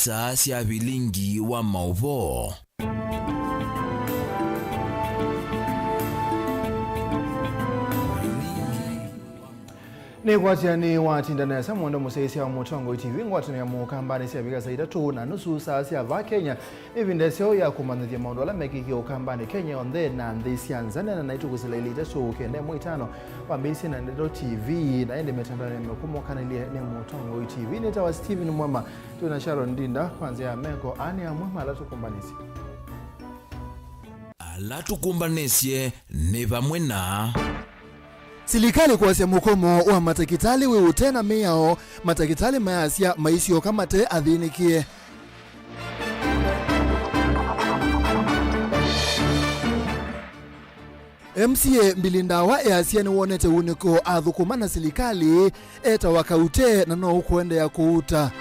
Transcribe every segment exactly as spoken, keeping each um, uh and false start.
Saa sya vilingi wa maũvoo. Nĩkwatya nĩwatinda nesa mwendo mũsyaĩĩsya wa Mũtongoi T V, ngwatanĩo ya mũkambanĩ syavika saa itatũ na nusu saa sya vaa Kenya. Nĩ ĩvinda ĩseo ya kũmanyĩthya maũndũ ala mekĩkie ũkambanĩ Kenya yonthe na nthĩ sya nza. Neena naitũ kũsila ilĩ itatũ kenda ĩmwe itano wambĩĩsye na Ndeto T V, na ĩndĩ mĩtandaonĩ ya mĩkũmo kanĩlye nĩ Mũtongoi T V. Nĩtawa Stephen Mwema, twĩ na Sharon Ndinda kwa nzĩa ya meko. Aa nĩ amwe ma ala tũkũmbanĩsye. Ala tũkũmbanĩsye nĩ vamwe na. Silikalĩ kwasya mũkomo wa matakĩtalĩ wĩ ũte na mĩao, matakĩtalĩ mayasya maisyoka mate athĩnĩkĩe. M C A Billy Ndawa easya nĩwonete ũnĩko athũkũma na silikalĩ etawa kaute na no ũkũendeea kũuta.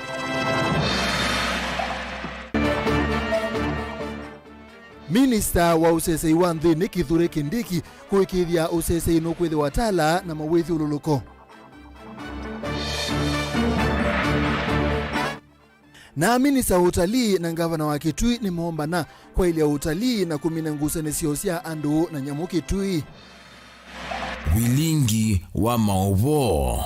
Minista wa ũsesei wa nthĩnĩ Kithure Kindiki kũĩkĩĩthya ũsesei nũkwĩthĩwa Tala na mawĩthyũlũlũko. Na minista wa ũtalii na ngavana wa Kitui nĩmoombana kwaĩlya ũtalii na kũmina ngusanĩsyo sya andũ na nyamũ Kitui. Vilingi wa maũvoo.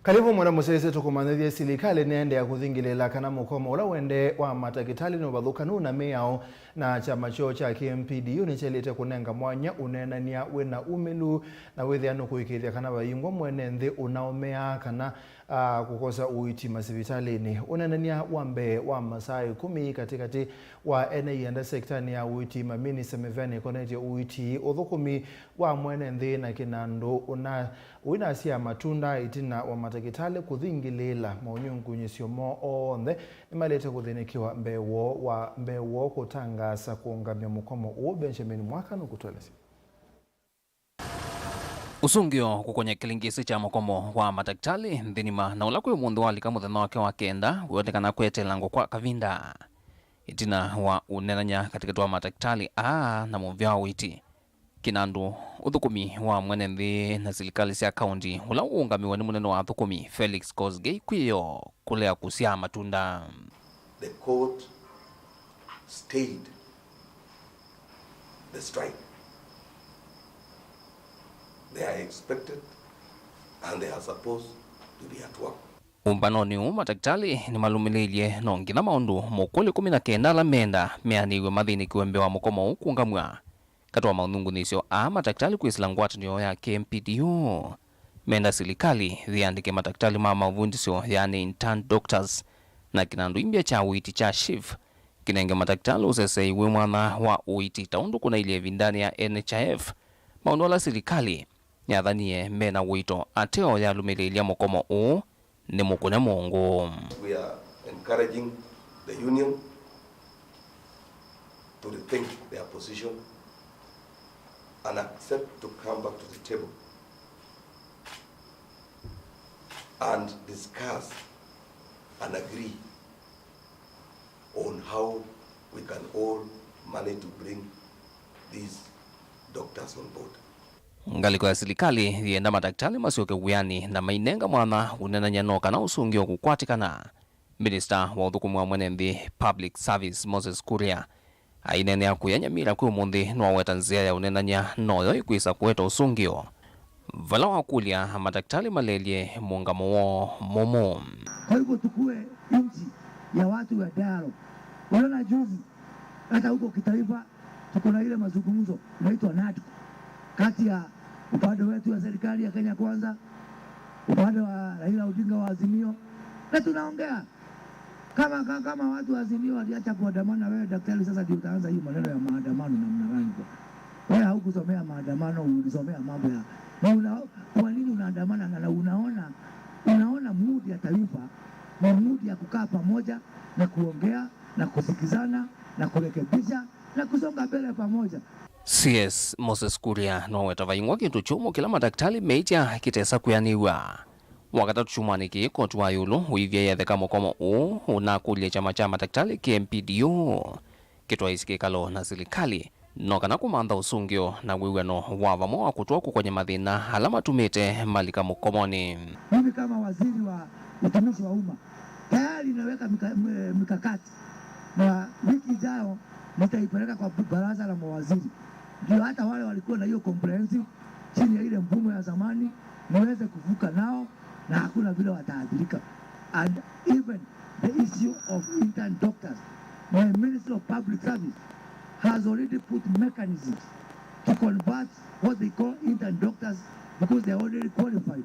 Karibu mwana mũsyaĩĩsya, tũkũmanyĩthye silikalĩ nĩendeea kũthingĩlĩĩla kana mũkomo ũla wende wa matakĩtalĩ nĩ ũvathũkanu na mĩao, na kyama kyoo kya K M P D U nĩkyaĩlĩte kũnenga mwanya ũneenany'a wĩ na umĩlu na wĩthĩa nũkũĩkĩĩthya kana vayingwa mwene nthĩ ũnaũmeaa kana, a, kũkosa ũiiti masivitalĩnĩ. Ũneenany'a wa mbee wa masaa ĩkũmi katĩkatĩ wa ene ianda sektanĩ ya ũiiti, maminista mĩvea nĩkonetye ũiiti, ũthũkũmi wa mwene nthĩ na kĩnandũ ũna ũinasya matunda ĩtina wa matakĩtalĩ kũthingĩlĩĩla maũnyungunyĩsyo moo onthe nĩmaĩlĩte kũthĩnĩkĩwa mbee woo wa, mbee woo kũtangaasa kũũngamya mũkomo ũũ. Benjamin Mwaka nũkũtũelesya. Ũsũngĩo kũkony'a kĩlĩngĩsĩ kya mũkomo wa matakĩtalĩ nthĩ nima na ũla kwĩ ũmũnthĩ walika mũthenya wake wa kenda wĩonekana kweteelangwa kwa kavinda. Ĩtina wa ũneenany'a katĩkatĩ wa matakĩtalĩ aa na mũvea wa ũiiti, kĩnandũ ũthũkũmi wa mwene nthĩ na silikalĩ sya kaũnti ũla ũũngamiwe nĩ mũnene wa athũkũmi Felix Kosgei kwĩoo kũlea kũsyaa matunda. The court stayed the strike. They are expected and they are supposed to be at work. Ũmbanonĩ ũũ, matakĩtalĩ nĩmalũmĩlĩilye no nginya maũndũ mũkũlĩ kũmi na kenda ala menda meanĩw'e mathĩnĩkĩwe mbee wa mũkomo ũũ kũũngamw'a. Katĩ wa maũnyungunyĩsyo aa matakĩtalĩ kwĩsĩla ngwatanĩo ya K M P D U, menda silikalĩ yĩandĩke matakĩtalĩ ma mavundĩsyo, yaani intern doctors, na kĩnandũ imbya kya ũiiti kya SHIF kĩnenge matakĩtalĩ ũsesei wĩ mwanya wa ũiiti ta ũndũ kũnailye ĩvindanĩ ya N H I F, maũndũ ala silikalĩ yathanie me na ũito ateo yalũmĩlĩĩlya mũkomo ũũ nĩ mũkũne mũngũ. We are encouraging the union to rethink their position and accept to come back to the table and discuss and agree on how we can all manage to bring these doctors on board. Ngalĩko ya silikalĩ yĩenda matakĩtalĩ masyoke wĩanĩ na mainenga mwanya ũneenany'a no kana ũsũngĩo kũkwatĩkana. Minista wa ũthũkũmi wa mwene nthĩ, Public Service, Moses Kuria, aineenea kũya Nyamira kwĩ ũmũnthĩ nĩwaweta nzĩa ya ũneenany'a noyo ĩkwĩsa kũete ũsũngĩo, vala wakũlya matakĩtalĩ malelye mũũngamo woo mũmũ. Kwa hivyo tukue nchi ya watu ya dialogue. Unaona juzi, hata huko kitaifa, tuko na ile mazungumzo inaitwa NADCO, kati ya upande wetu ya serikali ya Kenya Kwanza, upande wa Raila Odinga wa Azimio, na tunaongea kama, ka-, kama watu wa Azimio waliacha kuandamana, wewe daktari sasa ndio utaanza hii maneno ya maandamano namna gani kwa? Wewe haukusomea maandamano, ulisomea mambo ya, na una-, kwa nini unaandamana na, na unaona, unaona mood ya taifa ni mood ya kukaa pamoja na kuongea na kusikizana na kurekebisha na kusonga mbele pamoja. C S Moses Kuria noweta vaingwa kĩndũ kyũmũ kĩla matakĩtalĩ meĩtya kĩtesa kwĩanĩw'a. Wakatatũ kyumwanĩ kĩĩ, koti wa ĩũlũ ũivya yetheka mũkomo ũũ ũnakũlya kyama kya matakĩtalĩ K M P D U kĩtwaĩsye kĩkalo na silikalĩ no kana kũmantha ũsũngĩo na wĩw'ano wa vamwe wa kũtũa kũkony'a mathĩna ala matumĩte malika mũkomonĩ. Mimi kama waziri wa utumishi wa umma, tayari inaweka mika-, m-, mikakati, na wiki ijayo nitaipeleka kwa baraza la mawaziri, ndio hata wale walikuwa na hiyo comprehensive chini ya ile mfumo ya zamani niweze kuvuka nao, na hakuna vile wataathirika. And even the issue of intern doctors, my Ministry of Public Service has already put mechanisms to convert what they call intern doctors, because they are already qualified,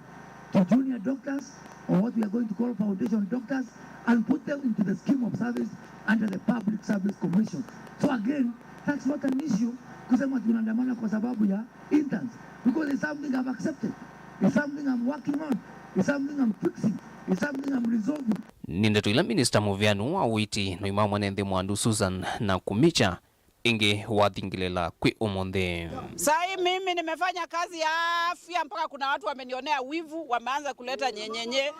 to junior doctors, or what we are going to call foundation doctors, and put them into the scheme of service under the Public Service Commission. So again, that's not an issue kusema tunaandamana kwa sababu ya interns, because it's something I've accepted, it's something I'm working on, it's something I'm fixing, it's something I'm resolving. Nĩ ndeto ila Minista mũveani wa ũiiti na ũima wa mwene nthĩ Mwandu Susan Nakhumicha ĩngĩ wathingĩlĩla kwĩ ũmũnthĩ. Sai mimi nimefanya kazi ya afya mpaka kuna watu wamenionea wivu, wameanza kuleta nyenyenye.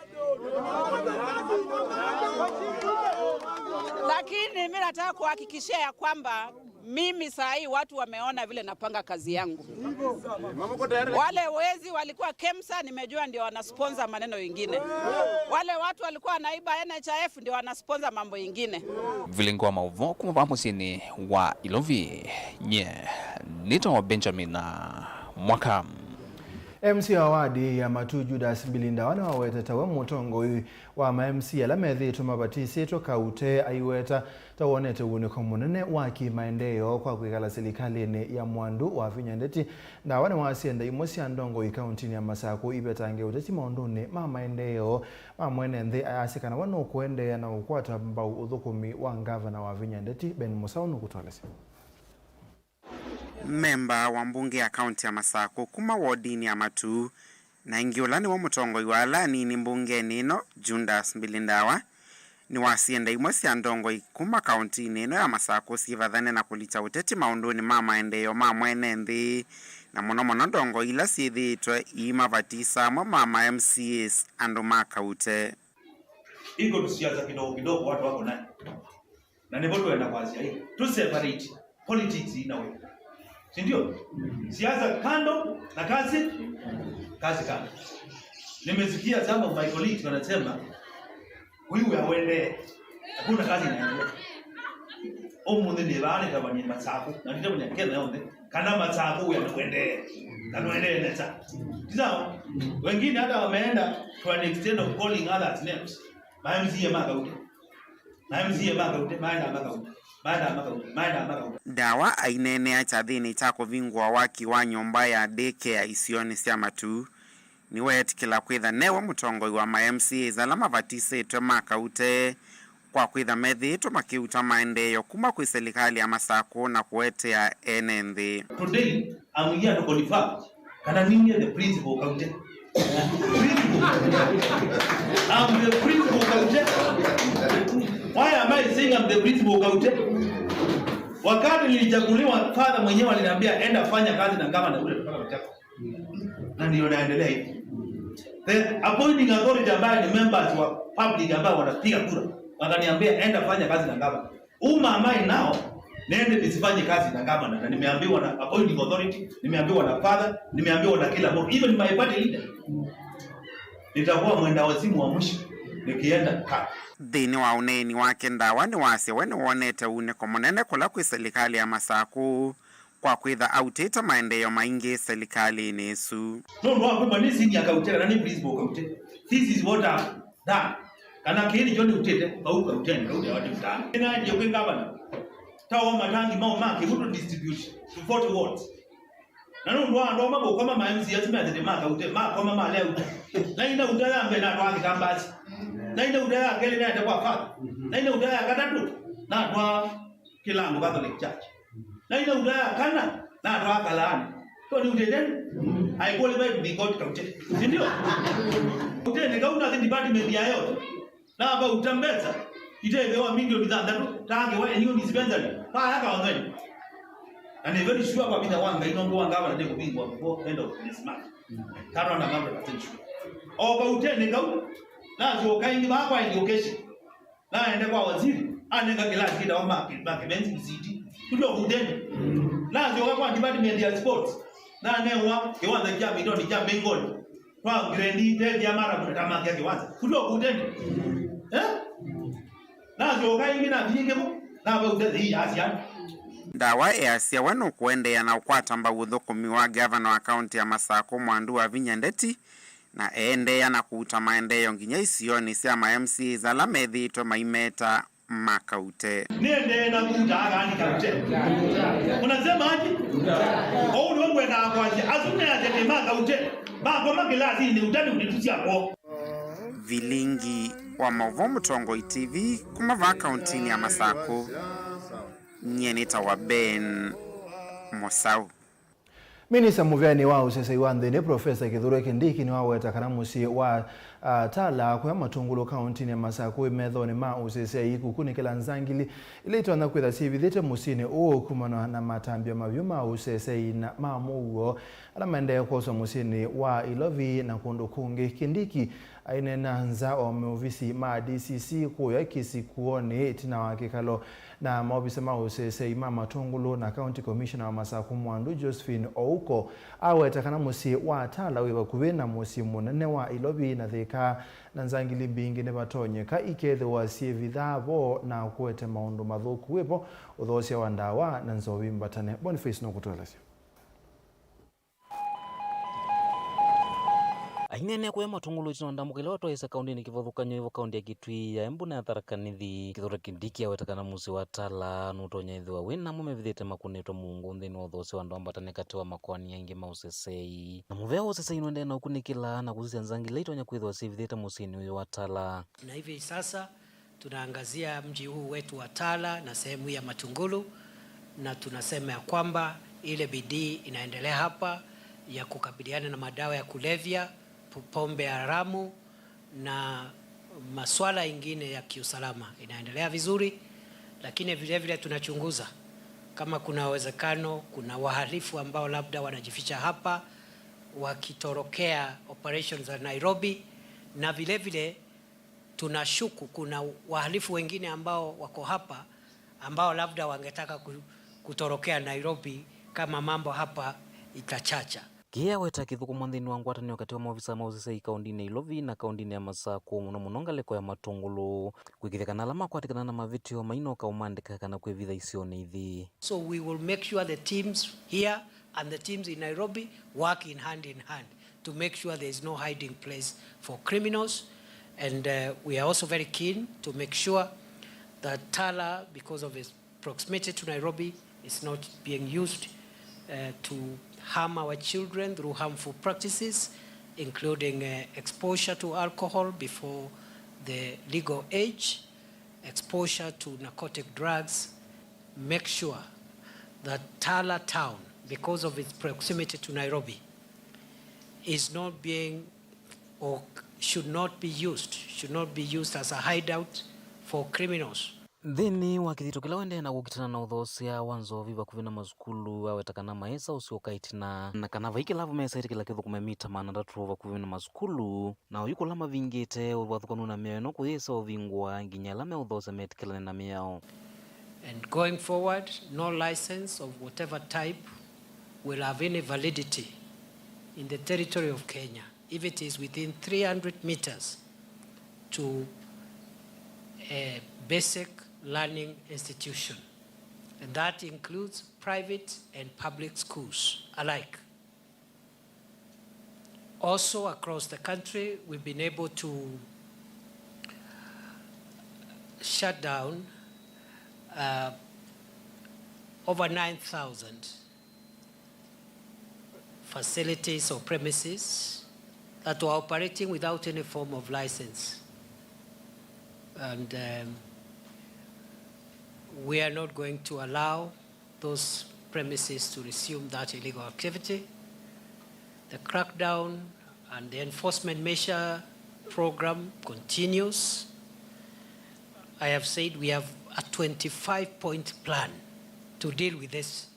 Lakini mimi nataka kuhakikishia ya kwamba mimi saa hii watu wameona vile napanga kazi yangu. Wale wezi walikuwa KEMSA, nimejua ndio wanasponsor maneno ingine. Wale watu walikuwa wanaiba N H I F ndio wanasponsor mambo ingine. Vilingi wa maũvoo kuma vaa mũsyĩnĩ wa Ilovi, nye nĩtawa Benjamin Mwaka. M C A wa wadi ya Matuu Judas Mbilindawa nĩwawetete we mũtongoi wa ma M C A ala methĩĩtwe mavatisĩtwe kaũte aiweta ta wonete ũunĩko mũnene wa kĩmaendeeo kwa kwĩkala silikalĩnĩ ya Mwandu wa Vinya Ndeti. Ndawa nĩwasya nda imwe sya ndongoi kaũntinĩ ya Masakũ ivetange ũteti maũndũnĩ ma maendeeo ma mwene nthĩ, ayasya kana we nũkũendeea na ũkwata mbau ũthũkũmi wa ngavana wa Vinya Ndeti. Ben Mũsaũ nũkũtũelesya. Memba wa mbunge ya kaũnti ya Masakũ kuma wodinĩ ya Matuu, na ĩngĩ ũla nĩwe mũtongoi wa ala anini mbungenĩ ĩno, Judas Mbilindawa, nĩwasya nda imwe sya ndongoi kuma kaũntinĩ ĩno ya Masakũ syĩvathane na kũlikya ũteti maũndũnĩ ma maendeeo ma mwene nthĩ, na mũno mũno ndongoi ila syĩthĩĩtwe iimavatisa amwe ma ma M C As andũ ma kaũte. Iko tusiasa kidogo kidogo watu wako nayo. Na nĩvo twenda kwasya ĩ, tu separate politics in a way. Si ndio? Siasa kando na kazi, kazi kando. Nimesikia some of my colleagues wanasema, "Huyu ya wende, hakuna kazi inaendelea." Ũmũnthĩ nĩ vaa nĩtavany'a Masakũ, na nĩtavany'a Kenya yonthe, kana Masakũ wĩa nĩwendee, na nĩwendee nesa. Ti sawa? Wengine hata wameenda to an extent of calling others names. Ma M C A ma kaũte. Ma M C A ma kaũte, maendaa makauta, maendaa makauta, maendaa makauta. Ndawa aineenea kyathĩnĩ kya kũvingũa waki wa nyũmba ya daycare isionĩ sya Matuu, nĩweetĩkĩla kwĩtha newe mũtongoi wa ma M C As ala mavatisĩtwe ma kaũte kwa kwĩtha methĩĩtwe makĩuta maendeeo kuma kwĩ silikalĩ ya Masakũ na kũetea ene nthĩ. Today, I'm here to confirm kana ninyie the principal kaũte. Principal. I'm the principal kaũte. Why am I saying I'm the principal kaũte? Wakati nilichaguliwa, father mwenyewe aliniambia, "Enda fanya kazi na gavana ule, tutaka kuchapa." Na ndio naendelea hivi. The appointing authority ambaye ni members wa public ambao wanapiga kura, wakaniambia, "Enda fanya kazi na gavana." Who am I now? Niende nisifanye kazi na gavana, na nimeambiwa na appointing authority, nimeambiwa na father, nimeambiwa na kila mtu, even my party leader. Nitakuwa mwenda wazimu wa mwisho nikienda ka. Nthĩnĩ wa ũneeni wake, Ndawa nĩwasya we nĩwonete unĩko mũnene kũla kwĩ silikalĩ ya Masakũ kwa kwĩtha autĩte maendeeo maingĩ silikalĩnĩ ĩsu. Nũndũ wa kwĩmba nĩ senior kaũte kana nĩ principal kaũte. This is what I've done. Kana kĩĩ nĩkyo nĩutĩte, kau kaũteni, kau nĩ wati mtaani. Nĩnaendie kwĩ gavana. Tawa matangi mao ma kĩw'ũ tũ distribute to forty wards. Na nũndũ wa andũ amwe kũkoma ma M C As methĩte ma kaũte, makoma malea uta. Na ina uta ya mbee natwaa Kĩkambasi. Na ina uta ya kelĩ naete kwa father. Na ina uta ya katatũ natwaa Kĩlango Catholic Church. Na ina uta ya kana natwaa Kalaani. So nĩ utĩte, I qualify to be called kaũte. Si ndio? Utene kau nathi department ya yote. Na vauta mbesa itethewa milioni thanthatũ, tangewa eniũ dispensary, vaya kaonweni. Na nĩ very sure kwa vinya wa Ngai nũndũ wa ngavana ndĩkũvingwa before end of this month. Kana na hundred percent sure. O kaũteni kau, nasyoka ĩngĩ vaa kwa education. Naende kwa waziri, anenga kĩlasi kĩtawa ma, ma Kĩmenzi V C T. Kũtwa kaũteni. Nasyoka kwa department ya sports. Nanewa kĩwanza kya mitoni kya Mbingoni. Kwa grade tethia mara kũtamakia kĩwanza. Kutoka utende. Eh? Nasyoka ĩngĩ nathi ĩngĩ vo, navaute thĩ ya syana. Ndawa easya we nũkũendeea na ũkwata mbau ũthũkũmi wa ngavana wa kaũntĩ ya Masakũ Mwandu Wavinya Ndeti, na eendeea na kũuta maendeeo nginya isionĩ sya ma M C As ala methĩĩtwe maimeta makaute. Nĩendee na kũuta akaani kaute. Unasema aje? Ou nĩwe ngwendaa kwasya. Asu measya nĩ makaute. Makoma kĩlasinĩ, ũtani ũnĩtu syakwa. Vilingi wa maũvoo Mũtongoi T V kuma vaa kaũntĩnĩ ya Masakũ, nyie nĩtawa Ben Mũsaũ. Minista mũvĩanĩ wa ũsesei wa nthĩnĩ, Profesa Kithure Kindiki nĩwaweta kana mũsyĩ wa, ah, Tala kũya Matungulu kaũntĩnĩ ya Masakũ wĩ methonĩ ma ũsesei kũkunĩkĩla nzangili ila itonya kwĩtha syĩvithĩte mũsyĩnĩ ũũ kumana na matambya mavyũ ma ũsesei na ma mũuo ala maendee kwoswa mũsyĩnĩ wa Ilovi na kũndũ kũngĩ. Kindiki aineena nza wa maovisi ma D C C kũya Kisikuonĩ ĩtina wa kĩkalo na maovisa ma ũsesei ma Matungulu na County Commissioner wa Masakũ Mwandu Josephine Ouko aweta kana mũsyĩ wa Tala wĩ vakuvĩ na mũsyĩ mũnene wa Ilovi na Thika, na nzangili mbingĩ nĩvatonyeka ikethĩwa syĩvithaa vo na kũete maũndũ mathũku wĩvo ũthoosya wa ndawa na nzovi mbatane. Boniface nũkũtũelesya. Aineenea kũya Matungulu ĩtina wa ndambũka ĩla watwaĩĩsya kaũntĩnĩ kĩvathũkany'o ĩvo kaũntĩ ya Kitui ya Embu na ya Tharaka Nithi, Kithure Kindiki aweta kana mũsyĩ wa Tala nũtonya ĩthĩwa wĩ na amwe mevithĩte makũnĩtwe mũungu nthĩnĩ wa ũthoosya wa andũ ambatane katĩ wa makoani aingĩ ma ũsesei. Na mũvea wa ũsesei nũendee na ũkunĩkĩla na kũsisya nzangili ila itonya kwĩthĩwa syĩvithĩte mũsyĩnĩ ũyũ wa Tala. Na hivi sasa tunaangazia mji huu wetu wa Tala na sehemu hii ya Matungulu, na tunasema ya kwamba ile bidii inaendelea hapa ya kukabiliana na madawa ya kulevya, pu-, pombe haramu na masuala ingine ya kiusalama inaendelea vizuri, lakini vile vile tunachunguza kama kuna uwezekano kuna wahalifu ambao labda wanajificha hapa wakitorokea operations za Nairobi, na vile vile tunashuku kuna wahalifu wengine ambao wako hapa ambao labda wangetaka ku-, kutorokea Nairobi kama mambo hapa itachacha. Kĩĩ aweta kĩthũkũmwa nthĩnĩ wa ngwatanĩo katĩ wa maovisa ma ũsesei kaũntĩnĩ ya Ilovi na kaũntĩnĩ ya Masakũ, mũno mũno ngalĩko ya Matungulu, kwĩkĩthya kana ala makwatĩkana na mavĩtyo mainoka ũmandĩka kana kwĩvitha isionĩ ithi. So we will make sure the teams here and the teams in Nairobi work in hand in hand to make sure there is no hiding place for criminals. And, uh, we are also very keen to make sure that Tala, because of its proximity to Nairobi, is not being used, uh, to harm our children through harmful practices, including, uh, exposure to alcohol before the legal age, exposure to narcotic drugs. Make sure that Tala town, because of its proximity to Nairobi, is not being or should not be used, should not be used as a hideout for criminals. Nthĩnĩ wa kĩthito kĩla ũendee na kũkitana na ũthoosya wa nzovi vakuvĩ na masukulu, aweta kana maĩsa ũsyoka ĩtina, na kana vai kĩlavu mesa ĩtĩkĩla kĩthũkũme mita maana atatũ vakuvĩ na masukulu, na oyu kũla mavingĩte ũvathũkanu na mĩao ĩno kũyĩsa ũvingũa nginya ala meũthoosya metĩkĩlane na mĩao. And going forward, no license of whatever type will have any validity in the territory of Kenya if it is within three hundred meters to a basic learning institution, and that includes private and public schools alike. Also, across the country, we've been able to shut down, uh, over nine thousand facilities or premises that were operating without any form of license. And, um, we are not going to allow those premises to resume that illegal activity. The crackdown and the enforcement measure program continues. I have said we have a twenty-five point plan to deal with this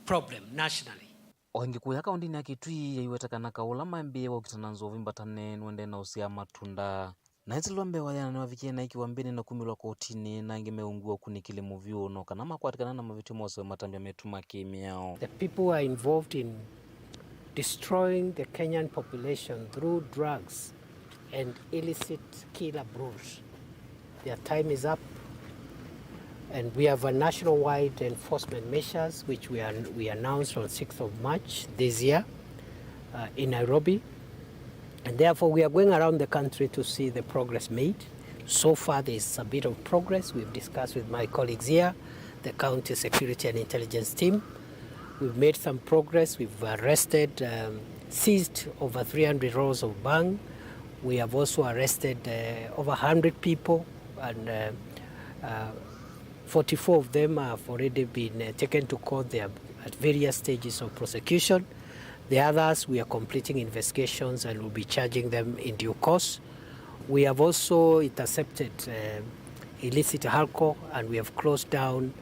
problem nationally. O ĩngĩ kũya kaũntĩnĩ ya Kitui yaiweta kana kaũ ũla mambĩĩe wa ũkitana nzovi mbatane nũendee na ũsyaa matunda. Na ĩtilwa mbee wa yĩana nĩwavikie na ĩkiwa mbĩnĩ na kumĩlwa kotinĩ, na angĩ meũngw'a ũkunĩkĩli mũvyũ, no kana makwatĩkana na mavĩtyo moswe matambya metu ma kĩmĩao. The people who are involved in Destroying the Kenyan population through drugs and illicit killer brews. Their time is up. And we have a nationwide enforcement measures which we, are, we announced on sixth of March this year, uh, in Nairobi. And therefore, we are going around the country to see the progress made. So far, there's a bit of progress. We've discussed with my colleagues here, the County Security and Intelligence Team. We've made some progress. We've arrested, um, seized over three hundred rolls of bhang. We have also arrested, uh, over a hundred people, and, uh, uh, forty-four of them have already been, uh, taken to court. They are at various stages of prosecution. The others, we are completing investigations and will be charging them in due course. We have also intercepted, uh, illicit alcohol, and we have closed down,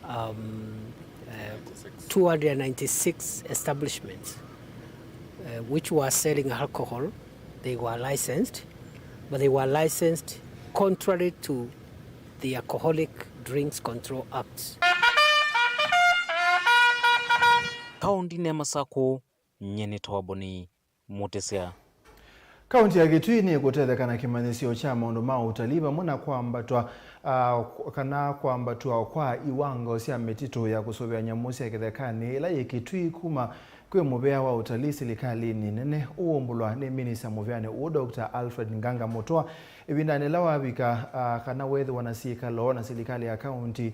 um, uh, two hundred ninety-six establishments, uh, which were selling alcohol. They were licensed, but they were licensed contrary to the Alcoholic Drinks Control Act. Kaũntinĩ ya Masakũ, nyie nĩ Toboni Mũtĩsya. Kaũnti ya Kitui nĩkũtetheka na kĩmanyĩsyo kya maũndũ ma ũtalii vamwe na kwambatwa, ah, kana kwambatw'a kwa iwango sya mĩtitũ ya kũsũvĩa nyamũ sya kĩthekanĩ ĩla yĩ Kitui kuma kwĩ mũvĩa wa ũtalii silikalĩnĩ nene ũũmbũlwa nĩ minista mũvĩanĩ ũũ, Doctor Alfred Nganga Mũtwa, ĩvindanĩ ĩla wavika, ah, kana weethĩwa na syĩkalo na silikalĩ ya kaũnti,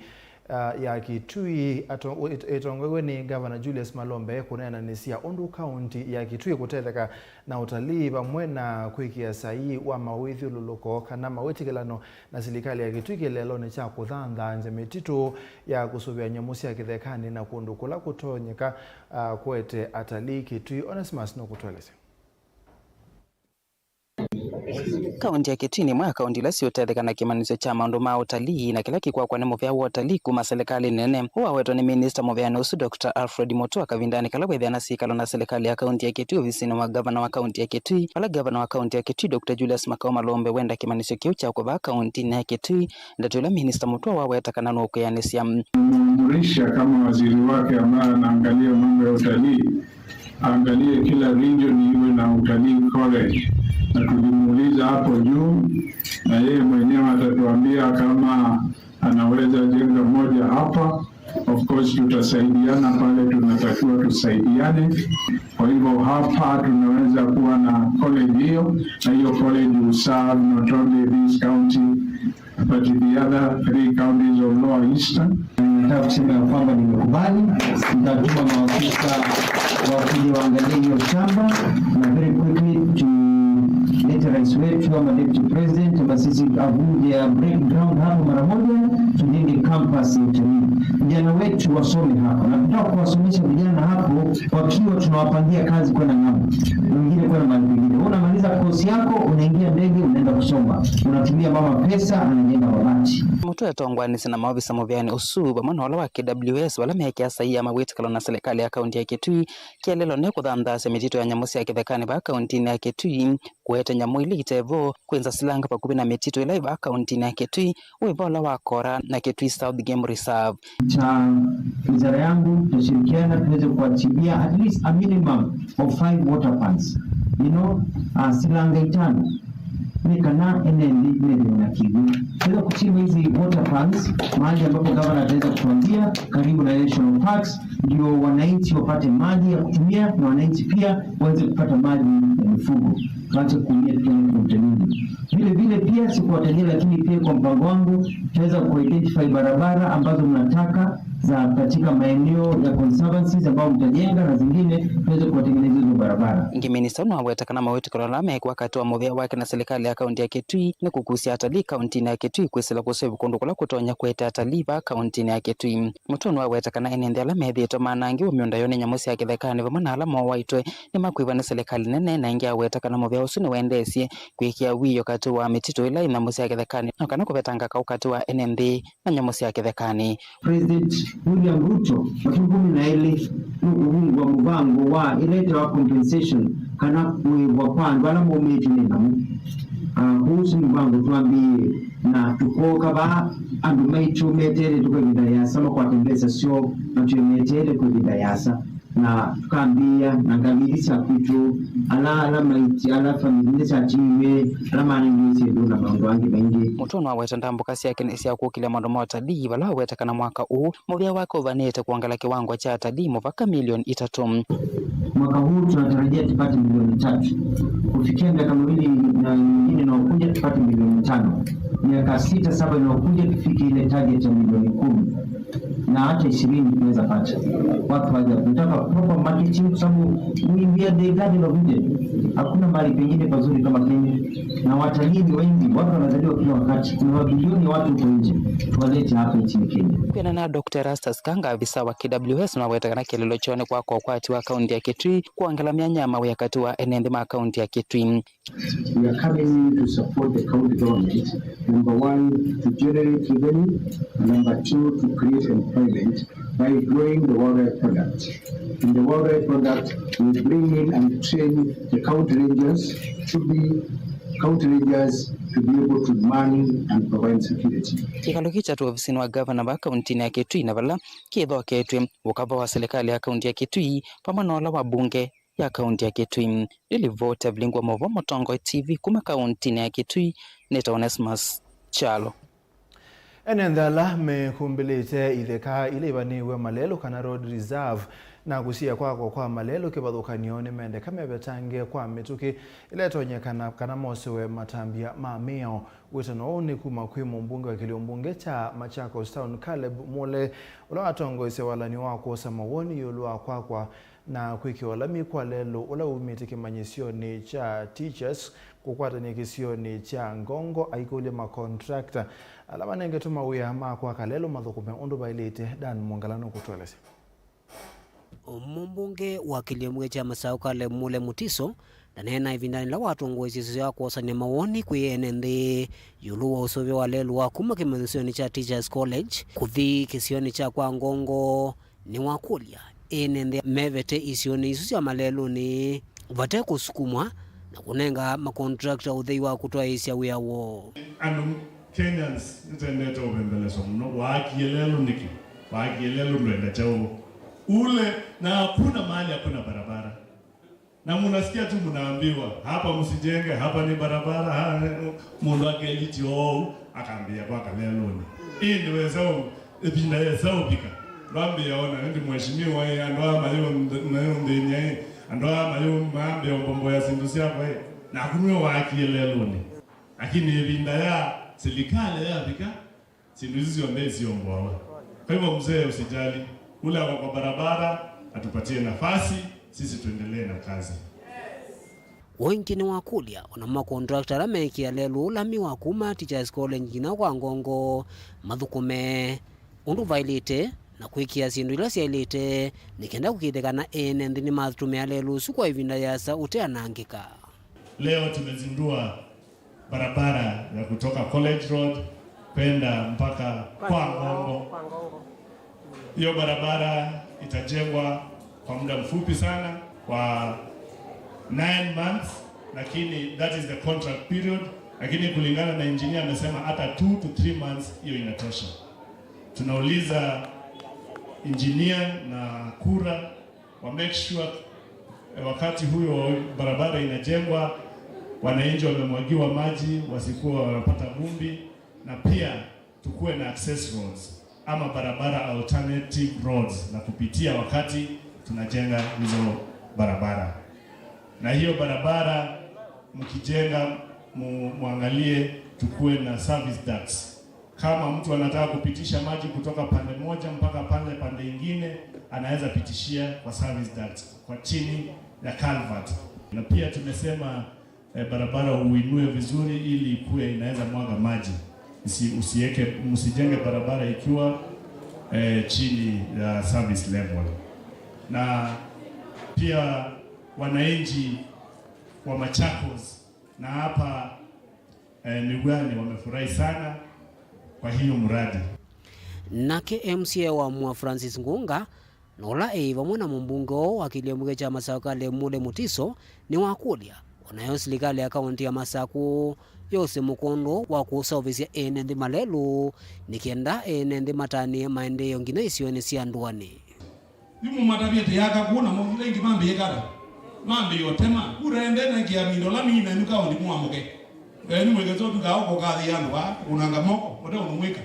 ah, ya Kitui ato-, ĩt-, ĩtongoew'e nĩ Ngavana Julius Malombe kũneenanĩsya ũndũ kaũnti ya Kitui kũtetheka na ũtalii vamwe na kwĩkĩa saii wa mawĩthyũlũlũko kana mawĩtĩkĩlano na silikalĩ ya Kitui kĩeleelonĩ kya kũthanthaany'a mĩtitũ ya kũsũvĩa nyamũ sya kĩthekanĩ na kũndũ kũla kũtonyeka, ah, kũete atalii Kitui. Onesimus nũkũtũelesya. Kaũnti ya Kitui nĩ ĩmwe ya kaũnti ila siũtetheka na kĩmanyĩsyo kya maũndũ ma ũtalii na kĩla kĩkwakwa nĩ mũvĩa wa ũtalii kuma silikalĩ nene. Ũũ wawetwa nĩ minista mũvĩanĩ ũsu, Doctor Alfred Mutua, kavindanĩ kala wĩthĩa na syĩkalo na silikalĩ ya kaũnti ya Kitui ovisinĩ wa ngavana wa kaũnti ya Kitui, vala ngavana wa kaũnti ya Kitui, Doctor Julius Makau Malombe, wenda kĩmanyĩsyo kĩu kyakwe vaa kaũntinĩ ya Kitui, ndeto ila minista Mutua waweta kana nũkwĩanĩsya. Nimeamrisha kama waziri wake ambaye anaangalia mambo ya utalii, aangalie kila region iwe na utalii college, na tulimuuliza hapo juu, na yeye mwenyewe atatuambia kama anaweza jenga moja hapa. Of course, tutasaidiana pale tunatakiwa tusaidiane. Kwa hivyo hapa tunaweza kuwa na college hiyo, na hiyo college will serve not only this county, but the other three counties of Lower Eastern. Nataka kusema ya kwamba nimekubali, nitatuma maafisa wakuje waangalie hiyo shamba, na very quickly tuite rais wetu ama deputy president ama sisi avuje ya break ground hapo mara moja, tujenge campus ya utalii. Vijana wetu wasome hapo, na tutaka kuwasomesha vijana hapo wakiwa tunawapangia kazi kwenda ng'ambo, wengine kwenda mahali pengine. Wewe unamaliza course yako, unaingia ndege, unaenda kusoma, unatumia mama pesa, anajenga mabati. Mũtwe atongoanĩsye na maovisa mũvĩanĩ ũsu vamwe na ũla wa K W S vala meekĩa saii ya mawĩtĩkĩlo na silikalĩ ya kaũnti ya Kitui, kĩeleelo nĩ kũthanthaasya mĩtitũ ya nyamũ sya kĩthekanĩ vaa kaũntinĩ ya Kitui, kũete nyamũ ila itevo, kwĩnza silanga vakuvĩ na mĩtitũ ĩla ĩ vaa kaũntinĩ ya Kitui, wĩva ũla wa Kora na Kitui South Game Reserve. Cha wizara yangu tutashirikiana tuweze kuachilia at least a minimum of five water pans. You know, uh, silanga itano. Nĩ kana ene nthĩ methĩwe na kĩw'ũ. Tuweza kuchimba hizi water pans mahali ambapo gavana ataweza kutuambia karibu na national parks, ndio wananchi wapate maji ya kutumia na wananchi pia waweze kupata maji ya mifugo. Tuache kuumia tukienda kwa utalii. Vile vile pia si kwa watalii, lakini pia kwa mpango wangu tutaweza kuidentify barabara ambazo mnataka za katika maeneo ya conservancies ambao mtajenga na zingine tuweze kuwatengeneza hizo barabara. Ngi minista ũũ nĩwaweta kana mawĩtĩkĩlo ala mekwa katĩ wa mũvĩa wake na silikalĩ ya kaũnti ya Kitui nĩ kũkusya atalii kaũntinĩ ya Kitui kwĩsĩla kũsevu kũndũ kũla kũtonya kũete atalii vaa kaũntinĩ ya Kitui. Mũtwe nĩwaweta kana ene nthĩ ala methĩĩtwe manangĩwe mĩũnda yoo nĩ nyamũ sya kĩthekanĩ vamwe na ala mowaĩtwe nĩmakwĩw'a nĩ silikalĩ nene, na ĩngĩ aweta kana mũvĩa ũsu nĩwendeesye kwĩkĩa wĩoo katĩ wa mĩtitũ ĩla ĩ nyamũ sya kĩthekanĩ, no kana kũvetanga kaũ katĩ wa ene nthĩ na nyamũ sya kĩthekanĩ. President William Ruto, matukũ kũmi na elĩ nũkũvungũa mũvango wa ĩla ĩtawa compensation, kana kũĩvwa kwa andũ ala maumĩtw'e nĩ nyamũ. Ah, kũsu mũvango twambĩĩe na tũkooka vaa andũ maitũ meteele kwa ĩvinda yĩasa makwate mbesa syoo matw'e meteele kwa ĩvinda yĩasa. Na tũkambĩĩa na ngalĩ ithi sya kwitũ, ala, ala maiti, ala famĩlĩ ithi syatimiwe, ala manengiwe syĩndũ na maũndũ angĩ maingĩ. Mũtũnũ aweta ndambũka syake nĩ sya kũkĩlya maũndũ ma ũtalii, vala aweta kana mwaka ũũ mũvĩa wake ũvanĩte kwongela kĩwango kya atalii mũvaka milioni itatũ. Mwaka huu tunatarajia tupate milioni tatu. Kufikia miaka miwili na mingine inayokuja tupate milioni tano. Miaka sita, saba inayokuja tufike ile target ya milioni kumi. Na hata ishirini tunaweza pata. Watu waja, tunataka proper marketing kwa sababu we, we are the Garden of Eden. Hakuna mahali pengine pazuri kama Kenya. Na watalii ni wengi, watu wanazaliwa kila wakati. Kuna mabilioni ya watu huko nje. Tuwalete hapa nchini Kenya. Kwĩanana na Doctor Erastus Kanga, avisa wa K W S, nĩwaweta kana kĩeleelo kyoo nĩ kwaka ũkwati wa kaunti ya Kitui, kwongela myanya ya mawĩa katĩ wa ene nthĩ ma kaunti ya Kitui. We are coming in to support the county government, number one, to generate revenue, number two, to create employment by growing the wildlife product. In the wildlife product, we bring in and train the county rangers to be county rangers to be able to man and provide security. Kĩkalo kĩĩ kyatw'e ovisinĩ wa gavana va kauntinĩ ya Kitui, na vala kĩthoketw'e ũkava wa silikalĩ ya kaunti ya Kitui vamwe na ũla wa mbunge ya kaunti ya Kitui. Nĩ livoti ya Vilingwa Movo, Mũtongoi T V, kuma kauntinĩ ya Kitui, nĩtawa Onesmus Kyalo. Ene nthĩ ala mekumbĩlĩte itheka ila ivanĩĩw'e malelũ kana road reserve na kũsiĩĩa kwakwa kwa malelũ kĩvathũkany'o nĩmendeka mevetange kwa mĩtũkĩ ĩla ĩtonyekana kana mosewe matambya ma mĩao. Wĩtano ũũ nĩ kuma kwĩ mũmbunge wa kĩlio mbunge kya Machakos Town, Caleb Mule, ũla watongoesye walany'o wa kwosa mawoni ĩũlũ wa kwakwa na kwĩkĩwa lami kwa lelũ ũla wumĩte kĩmanyĩsyonĩ kya Teachers kũkwatany'a kĩsionĩ kya Ngongo, aikũlya makontrakta ala manengetwe mawĩa ma kwaka lelũ mathũkũme ũndũ vaĩlĩte. Dan Mwongala nũkũtũelesya. Mũmbunge wa kĩlio mbunge kya Masaũ, Caleb Mule Mutiso, ndaneena ĩvindanĩ yĩla watongoesye ĩsesya ya kwosany'a mawoni kwĩ ene nthĩ ĩũlũ wa ũseũvyo wa lelũ wa kuma kĩmanyĩsyonĩ kya Teachers College kũthi kĩsionĩ kya kwa Ngongo. Nĩwakũlya ene nthĩ mevete isionĩ isu sya malelũnĩ vate kũsukumwa na kũnenga makontrakta ũthei wa kũtwaĩĩsya wĩa woo. Andũ Kenyans nĩtendete ũvembeleswa mũno. Waakie lelũ nĩkĩ? Waakie lelũ ndwenda kyaũ? Ule na hakuna mahali hakuna barabara. Na munasikia tu mnaambiwa, "Hapa msijenge, hapa ni barabara." Ha, mũndũ akeliti ou, akambia kwaka lelũnĩ. Ĩndĩ wesa ũ-, ĩvinda yesa ũvika. Ndwambia ona, ĩndĩ mheshimiwa, ĩ, andũ aa mayũ-, mayũnthĩny'a, ĩ, andũ aa mayũ-, maambia ũmbomboya syĩndũ syakwa, ĩ, naku nĩwe waakie lelũnĩ. Lakini ĩvinda ya silikalĩ yavika, syĩndũ isu syonthe isiombwawa. Kwa hivyo, mzee, usijali, ule ako kwa barabara atupatie nafasi, sisi tuendelee na kazi. Ũngĩ nĩwakũlya ona makontrakta ala meekĩa lelũ lami wa kuma Teachers College nginya kwa Ngongo mathũkũme ũndũ vaĩlĩte na kwĩkĩa syĩndũ ila syaĩlĩte nĩ kenda kũkĩthya kana ene nthĩ nĩmatũmĩa lelũ ũsu kwa ĩvinda yĩasa ũteanangĩka. Leo tumezindua barabara ya kutoka College Road kwenda mpaka kwa Ngongo. Hiyo barabara itajengwa kwa muda mfupi sana, kwa nine months, lakini that is the contract period, lakini kulingana na engineer amesema hata two to three months, hiyo inatosha. Tunauliza engineer na KURA wa make sure, eh, wakati huyo barabara inajengwa, wananchi wamemwagiwa maji, wasikuwa wanapata vumbi, na pia tukuwe na access roads ama barabara, alternative roads za kupitia wakati tunajenga hizo barabara. Na hiyo barabara mkijenga, mu-, muangalie tukuwe na service ducts. Kama mtu anataka kupitisha maji kutoka pande moja mpaka pale pande ingine, anaweza pitishia kwa service duct, kwa chini ya culvert. Na pia tumesema, eh, barabara uinue vizuri ili ikuwe inaweza mwaga maji. Usi-, usiweke, msijenge barabara ikiwa, eh, chini ya service level. Na pia wananchi wa Machakos na hapa eh, Migwani wamefurahi sana kwa hiyo mradi. Nake M C A wa Mua Francis Ngunga, na ũla e vamwe na mũmbunge oo wa kĩlio mbunge kya Masaũ Caleb Mule Mutiso, nĩwakũlya onayo silikalĩ ya kaunti ya Masakũ yose mũkondo wa kũseũvĩsya ene nthĩ malelũ nĩ kenda ene nthĩ matanĩe maendeeo nginya isionĩ sya ndũanĩ. Yu mũmatavye tĩyaka kũu na mũvila ĩngĩ mambĩĩe kata. Mambĩĩe ũtema. Kura ende na kĩamindo la mĩina ĩnu kaũndi mũamũke. Enu mwĩkesa ũtukaa ũkũkathĩa andũ vaa, kũnanga moko, ũte ũndũ mwĩka.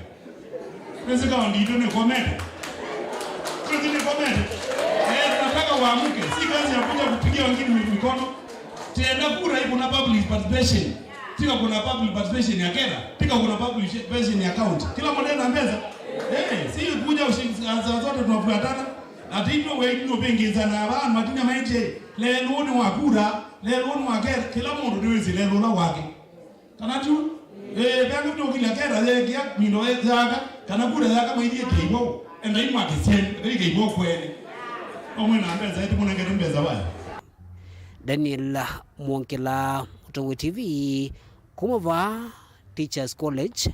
Kwĩsĩ kaũndi itũ nĩkomete. Kwĩsĩ nĩkomete. Eh, tunataka waamke. Si kazi ya kuja kupigia wengine mi-, mikono. Tena kura iko na public participation. Tika kuna public participation ya Kenya, tika kuna public participation ya county. Kila mtu ana pesa. Eh, si kuja ushi-, saa zote tunafuatana. Ati ndio wewe ndio pengeza na aba matinya maite. Lelo ni wa kura, lelo ni wa Kenya. Kila mtu ndio wezi lelo la wake. Kana tu? Eh, pengine ndio kila Kenya yake, mindo yaka, kana kura yaka mairie keibo. Enda imwa kisien, enda keibo kwene. Omwe na pesa, eti muna ngete pesa baya. Daniel Mwongela, Mũtongoi T V, kuma vaa Teachers College,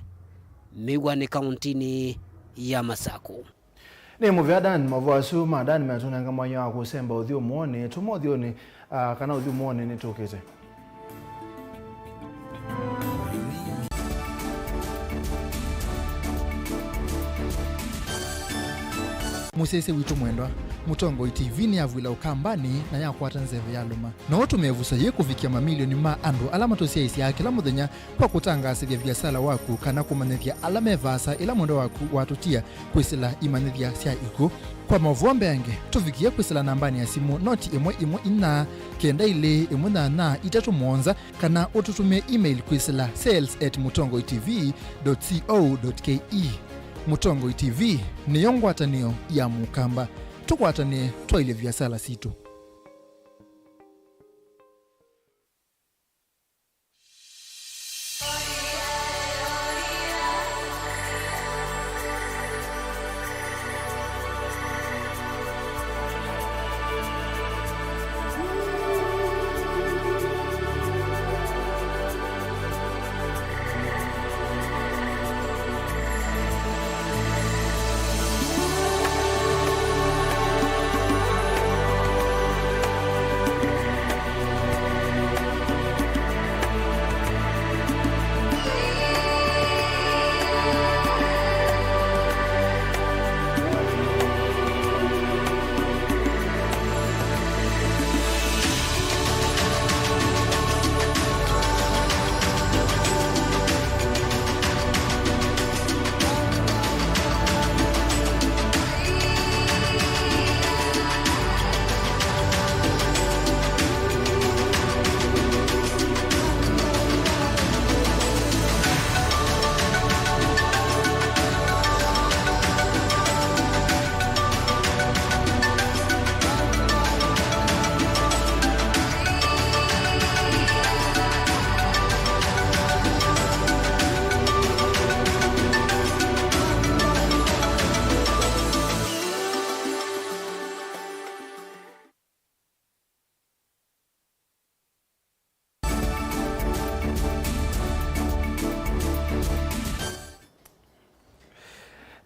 Mĩw'anĩ, kaũntinĩ ya Masaku. Nĩ mũvea Dan, mavoo asu ma Dan metũnenga mwanya wa kũsemba ũthyũmũonĩ, tũma ũthyũnĩ, ah, kana ũthyũmũonĩ nĩtũkĩte. Mũsyaĩĩsya witũ mwendwa, Mũtongoi T V nĩyavw'ĩla Ũkambanĩ na yakwata nzeve yalũma. No ũtũmĩe ĩvuso yĩĩ kũvikĩa mamilioni ma andũ ala matũsyaĩĩsyaa kĩla mũthenya kwa kũtangaasĩthya viasala waku kana kũmanyĩthya ala me vaasa ĩla mwendwa waku watũtia kwĩsĩla imanyĩthya sya ikw'ũ. Kwa maũvoo mbeange, tũvikĩe kwĩsĩla nambanĩ ya simũ noti ĩmwe ĩmwe inya kenda ilĩ ĩmwe nyanya itatũ mũonza, kana ũtũtũmĩe email kwĩsĩla sales at mũtongoi T V dot co dot K E. Mũtongoi T V nĩyo ngwatanĩo ya Mũkamba. Tũkwatanĩe twaĩlye viasala sitũ.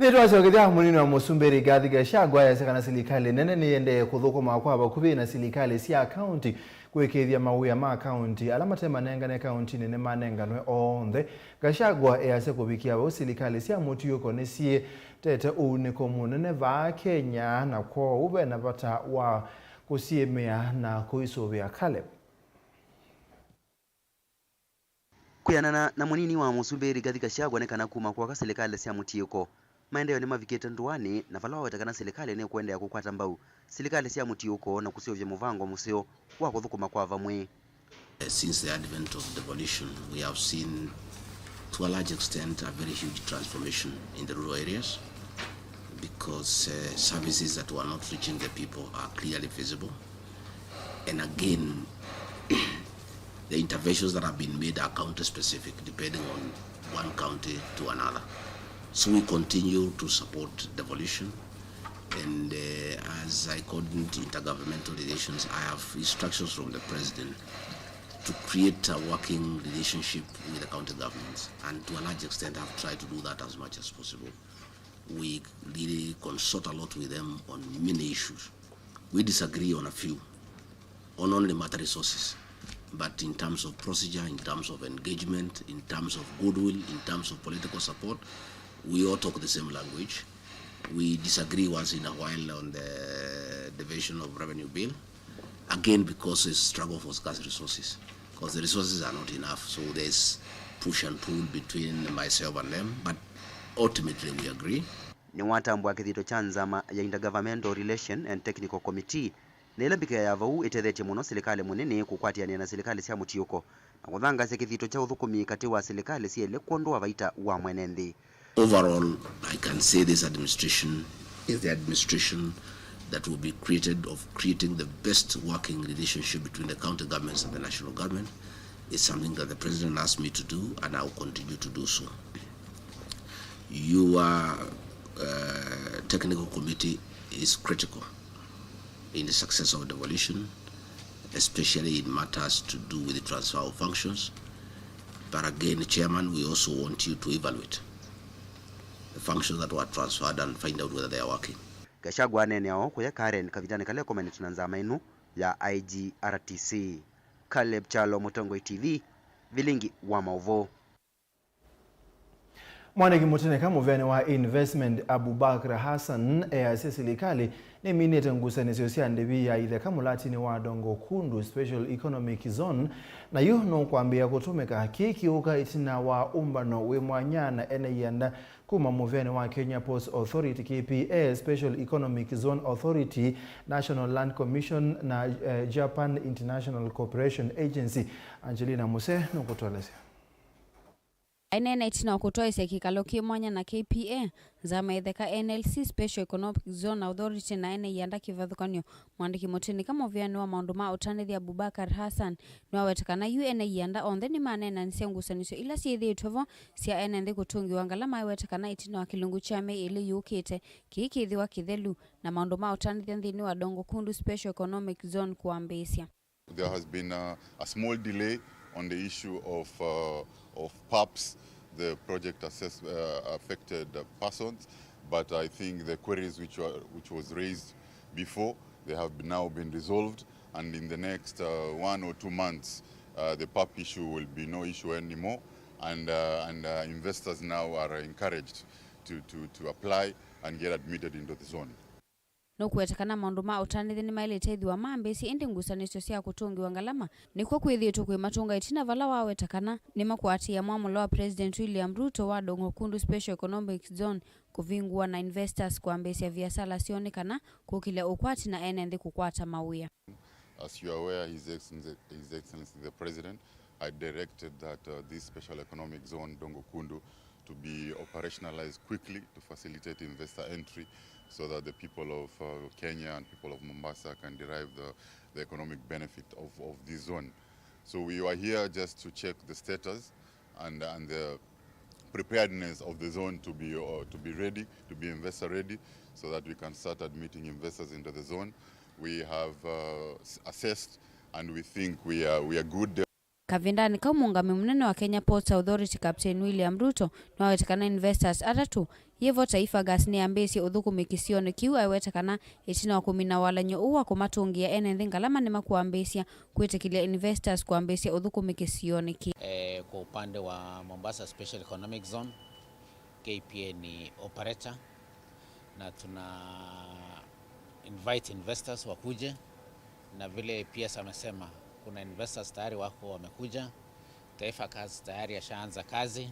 Nĩtwasyokethya mũnini wa mũsumbĩ Rigathi Gachagua easya kana silikalĩ nene nĩyendee kũthũkũma kwa vakuvĩ na silikalĩ sya kaunti kũĩkĩĩthya mawĩa ma kaunti ala mate manengane kauntinĩ nĩmanenganwe onthe. Gachagua easya kũvikĩa vau silikalĩ sya mũtiũko nĩsyĩtete ũunĩko mũnene vaa Kenya, na kwoou ve na vata wa kũsiĩmĩa na kũisũvĩa. Caleb. Kwĩanana na mũnini wa mũsumbĩ Rigathi Gachagua, nĩ kana kuma kwaka silikalĩ sya mũtiĩko, maendeeo nĩmavikĩte ndũanĩ, na vala waweta kana silikalĩ nĩkũendeea kũkwata mbau silikalĩ sya mũtiũko na kũseũvya mũvango mũseo wa kũthũkũma kwa vamwe. Since the advent of devolution, we have seen, to a large extent, a very huge transformation in the rural areas because, uh, services that were not reaching the people are clearly visible. And again, the interventions that have been made are county specific, depending on one county to another. So we continue to support devolution. And, uh, as I coordinate intergovernmental relations, I have instructions from the president to create a working relationship with the county governments. And to a large extent, I've tried to do that as much as possible. We really consult a lot with them on many issues. We disagree on a few, on only matter resources. But in terms of procedure, in terms of engagement, in terms of goodwill, in terms of political support, we all talk the same language. We disagree once in a while on the Division of Revenue Bill, again because it's struggle for scarce resources, because the resources are not enough, so there's push and pull between myself and them, but ultimately we agree. Nĩwatambũa kĩthito kya nzama ya Intergovernmental Relation and Technical Committee, na ĩla mbika ya vau ĩtethetye mũno silikalĩ mũnini kũkwatĩanĩa na silikalĩ sya mũtiũko na kũthangaasya kĩthito kya ũthũkũmi katĩ wa silikalĩ syelĩ kwondũ wa vaita wa mwene nthĩ. Overall, I can say this administration is the administration that will be created of creating the best working relationship between the county governments and the national government. It's something that the president asked me to do, and I will continue to do so. Your uh, technical committee is critical in the success of devolution, especially in matters to do with the transfer of functions. But again, Chairman, we also want you to evaluate the functions that were transferred and find out whether they are working. Gachagua aneenea ũũ kũya Karen kavindanĩ kala ekomanĩte na nzama ĩno ya I G R T C. Caleb Kyalo, Mũtongoi T V, Vilingi wa Maũvoo. Mwandĩki mũtĩnĩka mũveanĩ wa Investment Abubakar Hassan easya silikalĩ nĩminĩte ngusanĩsyo sya ndĩvi ya itheka mũlatinĩ wa Dongo Kundu Special Economic Zone, na yu nũkwambĩĩa kũtũmĩka. Kĩĩ kĩũka ĩtina wa ũmbano wĩ mwanya na ene ianda kuma mũveanĩ wa Kenya Ports Authority, K P A, Special Economic Zone Authority, National Land Commission na, eh, Japan International Cooperation Agency. Angelina Muse nũkũtũelesya. Aineena ĩtina wa kũtwaĩsya kĩkalo kĩ mwanya na K P A, nzama ya ĩtheka N L C, Special Economic Zone Authority, na ene ianda kĩvathũkany'o, mwandĩki mũtĩnĩka mũveanĩ wa maũndũ ma ũtanĩthya Abubakar Hassan nĩwaweta kana yu ene ianda onthe nĩmaneenanisye ngusanĩsyo ila syĩthĩĩtwe vo sya ene nthĩ kũtũngĩwa ngalama. Aiweta kana ĩtina wa kĩlungu kya myei ĩlĩ yũkĩte, kĩĩ kĩĩthĩwa kĩthelu na maũndũ ma ũtanĩthya nthĩnĩ wa Dongo Kundu Special Economic Zone kũambĩĩsya. There has been a, a small delay on the issue of, uh, of PAPs, the project assess, uh, affected, uh, persons, but I think the queries which were, which was raised before, they have now been resolved, and in the next, uh, one or two months, uh, the PAP issue will be no issue anymore, and, uh, and, uh, investors now are encouraged to, to, to apply and get admitted into the zone. Nũkũweta kana maũndũ ma ũtanĩthya nĩmaĩlĩte ĩthĩwa mambĩĩsye, ĩndĩ ngusanĩsyo sya kũtũngĩwa ngalama nĩkw'o kwĩthĩĩtwe kwĩ matũnga ĩtina vala waweta kana nĩmakũatĩĩa mwamũlo wa President William Ruto wa Dongo Kundu Special Economic Zone kũvingũwa na investors kwambĩĩsya viasala syoo nĩ kana kũkĩlya ũkwati na ene nthĩ kũkwata mawĩa. As you are aware, His Excellency, His Excellency the President, I directed that, uh, this special economic zone, Dongo Kundu, to be operationalized quickly to facilitate investor entry so that the people of, uh, Kenya and people of Mombasa can derive the, the economic benefit of, of this zone. So we were here just to check the status and, and the preparedness of the zone to be, uh, to be ready, to be investor ready, so that we can start admitting investors into the zone. We have, uh, s-, assessed and we think we are, we are good. Kavindanĩ kau, mũũngamĩi mũnene wa Kenya Ports Authority, Captain William Ruto, nĩwaweta kana investors atatũ, yĩvo Taifa Gas nĩyambĩĩsye ũthũkũmi kĩsionĩ kĩu. Aiweta kana ĩtina wa kũmina walany'o ũũ wa kũmatũngĩa ene nthĩ ngalama, nĩmakũambĩĩsya kwĩtĩkĩlya investors kwambĩĩsya ũthũkũmi kĩsionĩ kĩĩ. Eh, kwa upande wa Mombasa Special Economic Zone, K P A ni operator na tuna invite investors wakuje, na vile P S amesema, kuna investors tayari wako wamekuja. Taifa Gas tayari ashaanza kazi,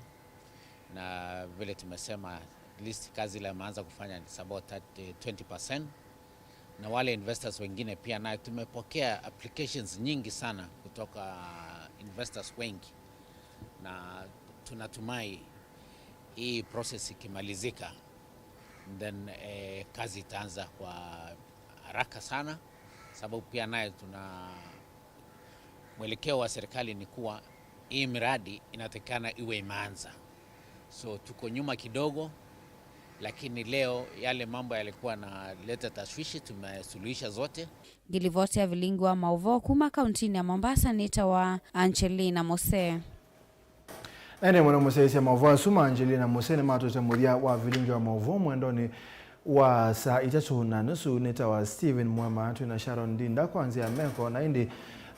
na vile tumesema, at least kazi ile ameanza kufanya ni about thirty, twenty percent. Na wale investors wengine pia, naye tumepokea applications nyingi sana kutoka investors wengi, na tunatumai hii process ikimalizika, then, eh, kazi itaanza kwa haraka sana, sababu pia naye tuna mwelekeo wa serikali ni kuwa hii miradi inatakikana iwe imeanza. So tuko nyuma kidogo, lakini leo yale mambo yalikuwa naleta tashwishi tumesuluhisha zote. Ngĩlivoti ya Vilingi wa Maũvoo kuma kauntinĩ ya Mombasa nĩtawa Angelina Mose. Na ĩndĩ mũno mũsyaĩĩsya maũvoo asu ma Angelina Mose nĩmatwĩte mũthya wa Vilingi wa Maũvoo mwendonĩ wa saa itatũ na nusu. Nĩtawa Stephen Mwema, twĩ na Sharon Ndinda kwa nzĩa ya meko, na ĩndĩ,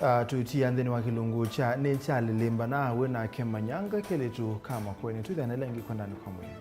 ah, tũitia nthĩnĩ wa kĩlungu kya nĩ kya lĩlĩmba na wĩ nake Manyanga kelĩtu ka Makueni. Twĩthane lengi kwendanĩ kwa mwĩĩ.